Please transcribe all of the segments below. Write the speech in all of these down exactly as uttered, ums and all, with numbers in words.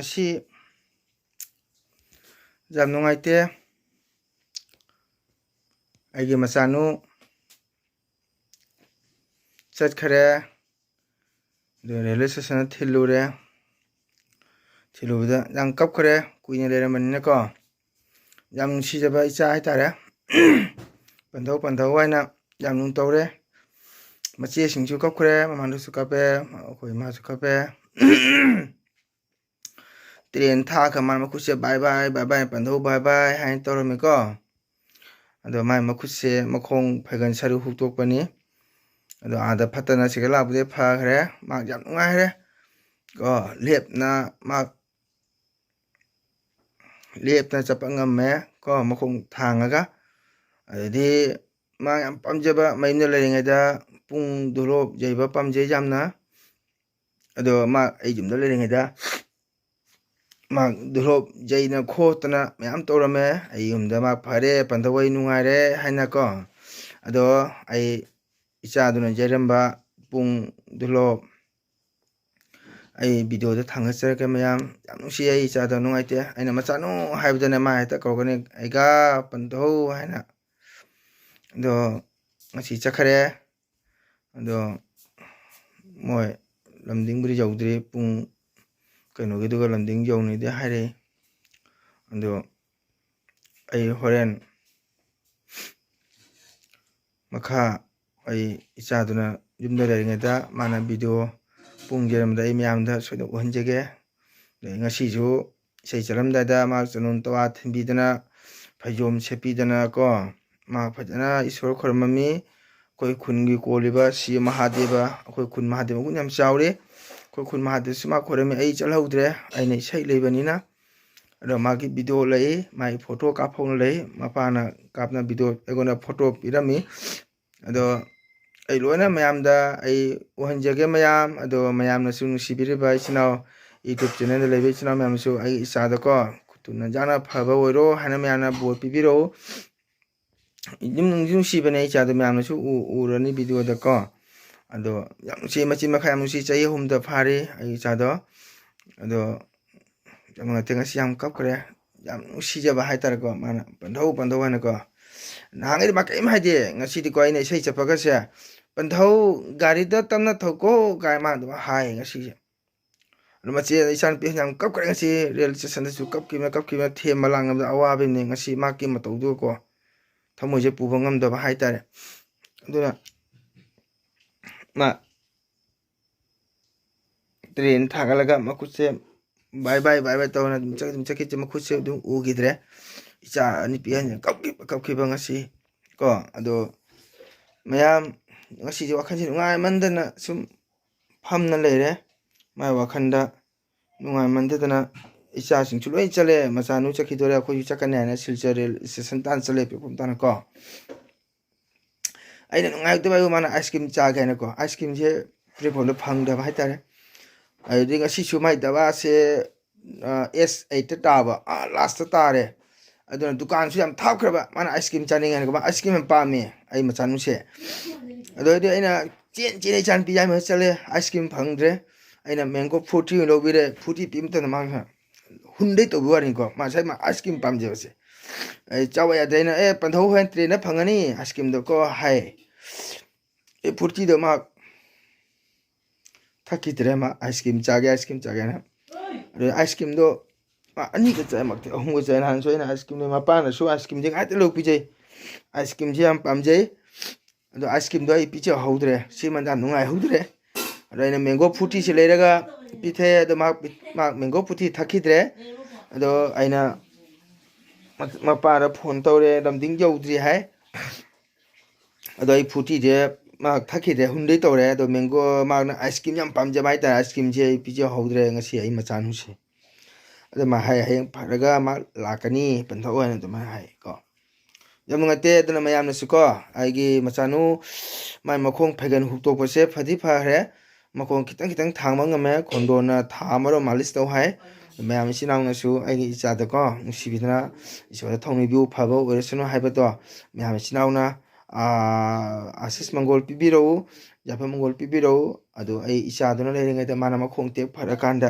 ꯉꯁꯤ ꯌꯥꯝ ꯅꯨꯡꯉꯥꯏꯇꯦ꯫ ꯑꯩꯒꯤ ꯃꯆꯥꯅꯨ ꯆꯠꯈ꯭ꯔꯦ꯫ ꯑꯗꯨ ꯔꯦꯜꯋꯦ ꯁ꯭ꯇꯦꯁꯟꯗ ꯊꯤꯜꯂꯨꯔꯦ꯫ ꯊꯤꯜꯂꯨꯕꯗ ꯌꯥꯝ ꯀꯞꯈ꯭ꯔꯦ, ꯀꯨꯏꯅ ꯂꯩꯔꯝꯕꯅꯤꯅꯀꯣ꯫ ꯌꯥꯝ ꯅꯨꯡꯁꯤꯖꯕ ꯏꯆꯥ ꯍꯥꯏꯇꯥꯔꯦ꯫ ꯄꯟꯊꯧ ꯄꯟꯊꯧ ꯍꯥꯏꯅ ꯌꯥꯝ ꯅꯨꯡ ꯇꯧꯔꯦ꯫ ꯃꯆꯦꯁꯤꯡꯁꯨ ꯀꯞꯈ꯭ꯔꯦ, ꯃꯃꯥꯟꯅꯕꯁꯨ ꯀꯞꯄꯦ, ꯑꯩꯈꯣꯏ ꯏꯃꯥꯁꯨ ꯀꯞꯄꯦ꯫ ꯇ꯭ꯔꯦꯟ ꯊꯥꯈ꯭ꯔ ꯃꯥꯅ ꯃꯈꯨꯠꯁꯦ "ꯕꯥꯏ ꯕꯥꯏ, ꯕꯥꯏ ꯕꯥꯏ, ꯄꯟꯊꯧ ꯕꯥꯏ ꯕꯥꯏ" ꯍꯥꯏꯅ ꯇꯧꯔꯝꯃꯤꯀꯣ꯫ ꯑꯗꯣ ꯃꯥꯏ ꯃꯈꯨꯠꯁꯦ ꯃꯈꯣꯡ ꯐꯩꯒꯟ ꯁꯔꯨ ꯍꯨꯛꯇꯣꯛꯄꯅꯤ꯫ ꯑꯗꯣ ꯑꯥꯗ ꯐꯠꯇꯅ ꯁꯥꯏꯀꯜ ꯂꯥꯛꯄꯗꯩ ꯐꯈ꯭ꯔꯦ꯫ ꯃꯥ ꯌꯥꯝ ꯅꯨꯡꯉꯥꯏꯔꯦ ꯀꯣ꯫ ꯂꯦꯞꯅ ꯃꯥ ꯂꯦꯞꯇꯅ ꯆꯠꯄ ꯉꯝꯃꯦ ꯀꯣ, ꯃꯈꯣꯡ ꯊꯥꯡꯉꯒ꯫ ꯑꯗꯩꯗꯤ ꯃꯥ ꯌꯥꯝ ꯄꯥꯝꯖꯕ, ꯃꯌꯨꯝꯗ ꯂꯩꯔꯤꯉꯩꯗ ꯄꯨꯡ ꯗꯣꯂꯣꯞ ꯌꯩꯕ ꯄꯥꯝꯖꯩ ꯌꯥꯝꯅ꯫ ꯑꯗꯣ ꯃꯥ ꯑꯩ ꯌꯨꯝꯗ ꯂꯩꯔꯤꯉꯩꯗ ꯃꯥ ꯗꯣꯂꯣꯞ ꯌꯩꯗꯅ ꯈꯣꯠꯇꯅ ꯃꯌꯥꯝ ꯇꯧꯔꯝꯃꯦ꯫ ꯑꯩ ꯌꯨꯝꯗ ꯃꯥ "ꯐꯔꯦ, ꯄꯟꯊꯧ, ꯑꯩ ꯅꯨꯡꯉꯥꯏꯔꯦ" ꯍꯥꯏꯅꯀꯣ꯫ ꯑꯗꯣ ꯑꯩ ꯏꯆꯥꯗꯨꯅ ꯌꯩꯔꯝꯕ ꯄꯨꯡ ꯗꯣꯂꯣꯞ ꯑꯩ ꯚꯤꯗꯤꯑꯣꯗ ꯊꯥꯡꯒꯠꯆꯔꯛꯀꯦ ꯃꯌꯥꯝ꯫ ꯌꯥꯝ ꯅꯨꯡꯁꯤ ꯑꯩ ꯏꯆꯥꯗꯣ, ꯅꯨꯡꯉꯥꯏꯇꯦ꯫ ꯑꯩꯅ "ꯃꯆꯥꯅꯨ" ꯍꯥꯏꯕꯗꯅꯦ ꯃꯥ ꯍꯦꯛꯇ ꯀꯧꯔꯛꯀꯅꯤ, "ꯑꯩꯒꯥ ꯄꯟꯊꯧ" ꯍꯥꯏꯅ꯫ ꯑꯗꯣ ꯉꯁꯤ ꯆꯠꯈ꯭ꯔꯦ꯫ ꯑꯗꯣ ꯃꯣꯏ ꯂꯝꯗꯤꯡꯕꯨꯗꯤ ꯌꯧꯗ꯭ꯔꯤ, ꯄꯨꯡ ꯀꯩꯅꯣꯒꯤꯗꯨꯒ ꯂꯝꯗꯤꯡ ꯌꯧꯅꯤꯗꯤ ꯍꯥꯏꯔꯛꯏ꯫ ꯑꯗꯣ ꯑꯩ ꯍꯣꯔꯦꯟ ꯃꯈꯥ ꯑꯩ ꯏꯆꯥꯗꯨꯅ ꯌꯨꯝꯗ ꯂꯩꯔꯤꯉꯩꯗ ꯃꯥꯅ ꯚꯤꯗꯤꯑꯣ ꯄꯨꯡ ꯌꯩꯔꯝꯕꯗ ꯑꯩ ꯃꯌꯥꯝꯗ ꯁꯣꯏꯗꯅ ꯎꯍꯟꯖꯒꯦ꯫ ꯑꯗꯩ ꯉꯁꯤꯁꯨ ꯏꯁꯩ ꯆꯠꯂꯝꯗꯥꯏꯗ ꯃꯥ ꯆꯅꯨꯟ ꯇꯋꯥ ꯊꯤꯟꯕꯤꯗꯅ, ꯐꯩꯖꯣꯝ ꯁꯦꯠꯄꯤꯗꯅ ꯀꯣ, ꯃꯥ ꯐꯖꯅ ꯏꯁꯣꯔ ꯈꯣꯏꯔꯝꯃꯝꯃꯤ꯫ ꯑꯩꯈꯣꯏ ꯈꯨꯟꯒꯤ ꯀꯣꯜꯂꯤꯕ ꯁꯤ ꯃꯍꯥꯗꯦꯕ, ꯑꯩꯈꯣꯏ ꯈꯨꯟ ꯃꯍꯥꯗꯦꯕ ꯃꯒꯨꯟ ꯌꯥꯝ ꯆꯥꯎꯔꯦ꯫ ꯑꯩꯈꯣꯏ ꯈꯨꯟ ꯃꯍꯥꯗꯦꯕꯁꯨ ꯃꯥ ꯈꯣꯏꯔꯝꯃꯤ꯫ ꯑꯩ ꯆꯠꯍꯧꯗ꯭ꯔꯦ, ꯑꯩꯅ ꯏꯁꯩ ꯂꯩꯕꯅꯤꯅ꯫ ꯑꯗꯣ ꯃꯥꯒꯤ ꯚꯤꯗꯤꯑꯣ ꯂꯩ, ꯃꯥꯒꯤ ꯐꯣꯇꯣ ꯀꯥꯞꯐꯧꯅ ꯂꯩ, ꯃꯄꯥꯅ ꯀꯥꯞꯅ ꯚꯤꯗꯤꯑꯣ ꯑꯩꯉꯣꯟꯗ ꯐꯣꯇꯣ ꯄꯤꯔꯝꯃꯤ꯫ ꯑꯗꯣ ꯑꯩ ꯂꯣꯏꯅ ꯃꯌꯥꯝꯗ ꯑꯩ ꯎꯍꯟꯖꯒꯦ ꯃꯌꯥꯝ꯫ ꯑꯗꯣ ꯃꯌꯥꯝꯅꯁꯨ ꯅꯨꯡꯁꯤꯕꯤꯔꯤꯕ ꯏꯆꯤꯟ ꯏꯅꯥꯎ, YouTube channelꯗ ꯂꯩꯕ ꯏꯆꯤꯟ ꯏꯅꯥꯎ ꯃꯌꯥꯝꯁꯨ ꯑꯩꯒꯤ ꯏꯆꯥꯗꯀꯣ ꯊꯨꯅ ꯌꯥꯡꯅ ꯐꯕ ꯑꯣꯏꯔꯣ ꯍꯥꯏꯅ ꯃꯌꯥꯝꯅ ꯕꯣꯔ ꯄꯤꯕꯤꯔꯛꯎ꯫ ꯑꯗꯨꯝ ꯅꯨꯡꯁꯨ ꯅꯨꯡꯁꯤꯕꯅꯦ ꯑꯩ ꯏꯆꯥꯗꯣ, ꯃꯌꯥꯝꯅꯁꯨ ꯎ-, ꯎꯔꯅꯤ ꯚꯤꯗꯤꯑꯣꯗꯀꯣ꯫ ꯑꯗꯣ ꯌꯥꯝ ꯅꯨꯡꯁꯤ, ꯃꯆꯤꯟ ꯃꯈꯥ ꯌꯥꯝ ꯅꯨꯡꯁꯤ, ꯆꯍꯤ ꯑꯍꯨꯝꯗ ꯐꯥꯔꯤ ꯑꯩ ꯏꯆꯥꯗꯣ꯫ ꯑꯗꯣ ꯌꯥꯝ ꯅꯨꯡꯉꯥꯏꯇꯦ, ꯉꯁꯤ ꯌꯥꯝ ꯀꯞꯈ꯭ꯔꯦ꯫ ꯌꯥꯝ ꯅꯨꯡꯁꯤꯖꯕ ꯍꯥꯏꯇꯥꯔꯦꯀꯣ, ꯃꯥꯅ "ꯄꯟꯊꯧ, ꯄꯟꯊꯧ" ꯍꯥꯏꯅꯀꯣ꯫ ꯅꯍꯥꯟꯈꯩꯗꯤ ꯃꯥ ꯀꯔꯤꯝ ꯍꯥꯏꯗꯦ, ꯉꯁꯤꯗꯤꯀꯣ ꯑꯩꯅ ꯏꯁꯩ ꯆꯠꯄꯒꯁꯦ, "ꯄꯟꯊꯧ, ꯒꯥꯔꯤꯗ ꯇꯞꯅ ꯊꯧꯀꯣ" ꯀꯥꯏ ꯃꯥ ꯑꯗꯨꯝ ꯍꯥꯏꯌꯦ ꯉꯁꯤꯁꯦ꯫ ꯑꯗꯨ ꯃꯆꯦ, ꯏꯆꯥꯅꯨꯄꯤ ꯌꯥꯝ ꯀꯞꯈ꯭ꯔꯦ ꯉꯁꯤ, ꯔꯦꯜ ꯏꯁꯇꯦꯁꯟꯗꯁꯨ ꯀꯞꯈꯤꯕꯅ ꯀꯞꯈꯤꯕꯅ, ꯊꯦꯝꯕ ꯂꯥꯡꯅꯕꯗ ꯑꯋꯥꯕꯅꯤ ꯉꯁꯤ ꯃꯥꯒꯤ ꯃꯇꯧꯗꯨꯒꯀꯣ꯫ ꯊꯃꯣꯏꯁꯦ ꯄꯨꯕ ꯉꯝꯗꯕ ꯍꯥꯏꯇꯥꯔꯦ꯫ ꯑꯗꯨꯅ ꯃꯥ ꯇ꯭ꯔꯦꯟ ꯊꯥꯒꯠꯂꯒ ꯃꯈꯨꯠꯁꯦ ꯕꯥꯏ ꯕꯥꯏ ꯕꯥꯏ ꯕꯥꯏ ꯇꯧꯅ ꯑꯗꯨꯝ ꯆꯠ-, ꯑꯗꯨꯝ ꯆꯠꯈꯤꯁꯦ, ꯃꯈꯨꯠꯁꯦ ꯑꯗꯨꯝ ꯎꯈꯤꯗ꯭ꯔꯦ꯫ ꯏꯆꯥ ꯅꯨꯄꯤ ꯑꯍꯟꯁꯤꯅ ꯀꯞꯈꯤꯕ ꯀꯞꯈꯤꯕ ꯉꯁꯤ ꯀꯣ꯫ ꯑꯗꯣ ꯃꯌꯥꯝ ꯉꯁꯤꯁꯦ ꯋꯥꯈꯜꯁꯦ ꯅꯨꯡꯉꯥꯏꯃꯟꯗꯅ ꯁꯨꯝ ꯐꯝꯅ ꯂꯩꯔꯦ꯫ ꯃꯥꯏ ꯋꯥꯈꯜꯗ ꯅꯨꯡꯉꯥꯏꯃꯟꯗꯗꯅ ꯏꯆꯥꯁꯤꯡꯁꯨ ꯂꯣꯏ ꯆꯠꯂꯦ, ꯃꯆꯥꯅꯨ ꯆꯠꯈꯤꯗꯣꯔꯦ, ꯑꯩꯈꯣꯏꯁꯨ ꯆꯠꯀꯅꯤ ꯍꯥꯏꯅ ꯁꯤꯜꯆꯔ ꯔꯦꯜ ꯏꯁꯇꯦꯁꯟ ꯇꯥꯟꯅ ꯆꯠꯂꯦ, ꯄꯤꯔꯛꯐꯝ ꯇꯥꯅ ꯀꯣ꯫ ꯑꯩꯅ ꯅꯨꯡꯉꯥꯏꯇꯕ ꯍꯥꯏꯕꯨ ꯃꯥꯅ ꯑꯥꯏꯁ ꯀ꯭ꯔꯤꯝ ꯆꯥꯒꯦ ꯍꯥꯏꯅꯀꯣ, ꯑꯥꯏꯁ ꯀ꯭ꯔꯤꯝꯁꯦ ꯄꯤꯔꯛꯐꯝꯗꯣ ꯐꯪꯗꯕ ꯍꯥꯏꯇꯥꯔꯦ꯫ ꯑꯗꯨꯗꯤ ꯉꯁꯤꯁꯨ ꯃꯥꯏ ꯗꯕꯥꯁꯦ, ꯑ, ꯑꯦꯁ ꯑꯩꯠꯇ ꯇꯥꯕ, ꯑꯥ, ꯂꯥꯁꯇ ꯇꯥꯔꯦ꯫ ꯑꯗꯨꯅ ꯗꯨꯀꯥꯟꯁꯨ ꯌꯥꯝ ꯊꯥꯞꯈ꯭ꯔꯕ, ꯃꯥꯅ ꯑꯥꯏꯁ ꯀ꯭ꯔꯤꯝ ꯆꯥꯅꯤꯡꯉꯦ ꯍꯥꯏꯅꯀꯣ, ꯃꯥ ꯑꯥꯏꯁ ꯀ꯭ꯔꯤꯝ ꯌꯥꯝ ꯄꯥꯝꯃꯦ ꯑꯩ ꯃꯆꯥꯅꯨꯁꯦ꯫ ꯑꯗꯨ ꯑꯣꯏꯔꯗꯤ ꯑꯩꯅ ꯆꯦꯟ ꯆꯦꯟ ꯏꯆꯥꯅꯨꯄꯤ ꯌꯥꯏꯃ ꯆꯠꯂꯦ, ꯑꯥꯏꯁ ꯀ꯭ꯔꯤꯝ ꯐꯪꯗ꯭ꯔꯦ꯫ ꯑꯩꯅ ꯃꯦꯡꯒꯣ ꯐ꯭ꯔꯨꯇꯤ ꯑꯣꯏꯅ ꯂꯧꯕꯤꯔꯦ, ꯐ꯭ꯔꯨꯇꯤ ꯄꯤꯕ ꯃꯇꯝꯗ ꯃꯥ ꯍꯨꯟꯗꯩ ꯇꯧꯕꯤ ꯋꯥꯅꯤꯀꯣ, ꯃꯥ ꯉꯁꯥꯏ ꯃꯥ ꯑꯥꯏꯁ ꯀ꯭ꯔꯤꯝ ꯄꯥꯝꯖꯕꯁꯦ꯫ ꯑꯩ ꯆꯥꯎ ꯌꯥꯗ꯭ꯔꯦ, ꯑꯩꯅ, "ꯑꯦ, ꯄꯟꯊꯧ ꯍꯣꯔꯦꯟ ꯇ꯭ꯔꯦꯟꯗ ꯐꯪꯒꯅꯤ ꯑꯥꯏꯁ ꯀ꯭ꯔꯤꯝꯗꯣ ꯀꯣ" ꯍꯥꯏ꯫ ꯑꯦ, ꯐ꯭ꯔꯨꯇꯤꯗꯣ ꯃꯥ ꯊꯛꯈꯤꯗ꯭ꯔꯦ, ꯃꯥ ꯑꯥꯏꯁ ꯀ꯭ꯔꯤꯝ ꯆꯥꯒꯦ, ꯑꯥꯏꯁ ꯀ꯭ꯔꯤꯝ ꯆꯥꯒꯦꯅ꯫ ꯑꯗꯨ ꯑꯥꯏꯁ ꯀ꯭ꯔꯤꯝꯗꯣ ꯃꯥ ꯑꯅꯤꯒ ꯆꯥꯏ, ꯃꯛꯇꯤ ꯑꯍꯨꯝꯒ ꯆꯥꯏ꯫ ꯅꯍꯥꯟꯁꯨ ꯑꯩꯅ ꯑꯥꯏꯁ ꯀ꯭ꯔꯤꯝꯗꯣ, ꯃꯄꯥꯅꯁꯨ ꯑꯥꯏꯁ ꯀ꯭ꯔꯤꯝꯁꯦ ꯉꯥꯏꯇ ꯂꯧ ꯄꯤꯖꯩ, ꯑꯥꯏꯁ ꯀ꯭ꯔꯤꯝꯁꯦ ꯌꯥꯝ ꯄꯥꯝꯖꯩ꯫ ꯑꯗꯣ ꯑꯥꯏꯁ ꯀ꯭ꯔꯤꯝꯗꯣ ꯑꯩ ꯄꯤꯖꯍꯧꯗ꯭ꯔꯦ, ꯁꯤꯃꯗ ꯌꯥꯝ ꯅꯨꯡꯉꯥꯏꯍꯧꯗ꯭ꯔꯦ꯫ ꯑꯗꯣ ꯑꯩꯅ ꯃꯦꯡꯒꯣ ꯐ꯭ꯔꯨꯇꯤꯁꯦ ꯂꯩꯔꯒ ꯄꯤꯊꯛꯑꯦ꯫ ꯑꯗꯣ ꯃꯥ, ꯃꯥ ꯃꯦꯡꯒꯣ ꯐ꯭ꯔꯨꯇꯤ ꯊꯛꯈꯤꯗ꯭ꯔꯦ꯫ ꯑꯗꯣ ꯑꯩꯅ ꯃ-, ꯃꯄꯥꯗ ꯐꯣꯟ ꯇꯧꯔꯦ, "ꯂꯝꯗꯤꯡ ꯌꯧꯗ꯭ꯔꯤ" ꯍꯥꯏ꯫ ꯑꯗꯣ ꯑꯩ ꯐ꯭ꯔꯨꯇꯤꯁꯦ ꯃꯥ ꯊꯛꯈꯤꯗ꯭ꯔꯦ, ꯍꯨꯟꯗꯣꯏ ꯇꯧꯔꯦ꯫ ꯑꯗꯣ ꯃꯦꯡꯒꯣ, ꯃꯥꯅ ꯑꯥꯏꯁ ꯀ꯭ꯔꯤꯝ ꯌꯥꯝ ꯄꯥꯝꯖꯕ ꯍꯥꯏꯇꯥꯔꯦ, ꯑꯥꯏꯁ ꯀ꯭ꯔꯤꯝꯁꯦ ꯑꯩ ꯄꯤꯖꯍꯧꯗ꯭ꯔꯦ ꯉꯁꯤ ꯑꯩ ꯃꯆꯥꯅꯨꯁꯦ꯫ ꯑꯗꯨ ꯃꯥ ꯍꯥꯏ, "ꯍꯌꯦꯡ ꯐꯔꯒ ꯃꯥ ꯂꯥꯛꯀꯅꯤ, ꯄꯟꯊꯧ" ꯍꯥꯏꯅ ꯑꯗꯨꯃꯥꯏꯅ ꯍꯥꯏ ꯀꯣ꯫ ꯌꯥꯝ ꯅꯨꯡꯉꯥꯏꯇꯦ꯫ ꯑꯗꯨꯅ ꯃꯌꯥꯝꯅꯁꯨ ꯀꯣ, ꯑꯩꯒꯤ ꯃꯆꯥꯅꯨ ꯃꯥꯏ ꯃꯈꯣꯡ ꯐꯩꯒꯟ ꯍꯨꯛꯇꯣꯛꯄꯁꯦ ꯐꯗꯤ ꯐꯈ꯭ꯔꯦ, ꯃꯈꯣꯡ ꯈꯤꯇꯪ ꯈꯤꯇꯪ ꯊꯥꯡꯕ ꯉꯝꯃꯦ꯫ ꯈꯣꯟꯗꯣꯟꯅ ꯊꯥ ꯑꯃꯔꯣꯝ ꯃꯥꯂꯤꯁ ꯇꯧ ꯍꯥꯏ꯫ ꯃꯌꯥꯝ ꯏꯆꯤꯟ ꯏꯅꯥꯎꯅꯁꯨ ꯑꯩꯒꯤ ꯏꯆꯥꯗꯀꯣ ꯅꯨꯡꯁꯤꯕꯤꯗꯅ ꯏꯁꯣꯔꯗ ꯊꯧꯅꯤꯕꯤꯌꯨ, ꯐꯕ ꯑꯣꯏꯔꯁꯅꯨ ꯍꯥꯏꯕꯗꯣ ꯃꯌꯥꯝ ꯏꯆꯤꯟ ꯏꯅꯥꯎꯅ, ꯑꯥ, ꯑꯥꯁꯤꯁ ꯃꯪꯒꯣꯜ ꯄꯤꯕꯤꯔꯛꯎ, ꯌꯥꯏꯐ ꯃꯪꯒꯣꯜ ꯄꯤꯕꯤꯔꯛꯎ꯫ ꯑꯗꯣ ꯑꯩ ꯏꯆꯥꯗꯨꯅ ꯂꯩꯔꯤꯉꯩꯗ ꯃꯥꯅ ꯃꯈꯣꯡ ꯇꯦꯛ ꯐꯔꯀꯥꯟꯗ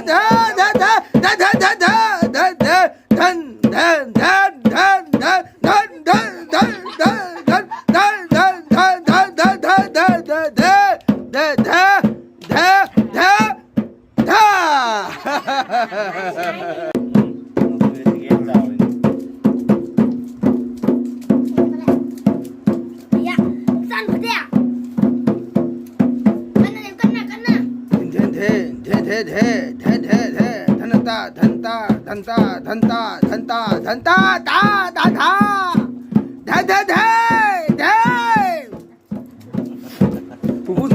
ꯌꯥ, ꯍꯛꯆꯥꯡ ꯐꯗꯦ꯫ ꯀꯟꯅ ꯂꯩꯌꯨ, ꯀꯟꯅ, ꯀꯟꯅ꯫ ꯙꯦ, ꯙꯦ, ꯙꯦ, ꯙꯦ, ꯙꯦ, ꯙꯦ, ꯙꯦ, ꯙꯦ, ꯙꯅ ꯇ, ꯙꯟ ꯇ, ꯙꯟ ꯇ, ꯙꯟ ꯇ, ꯙꯟ ꯇ, ꯙꯟ ꯇ, ꯙ, ꯙ, ꯙ꯫ ꯙ, ꯙ, ꯙꯦ, ꯙꯦ꯫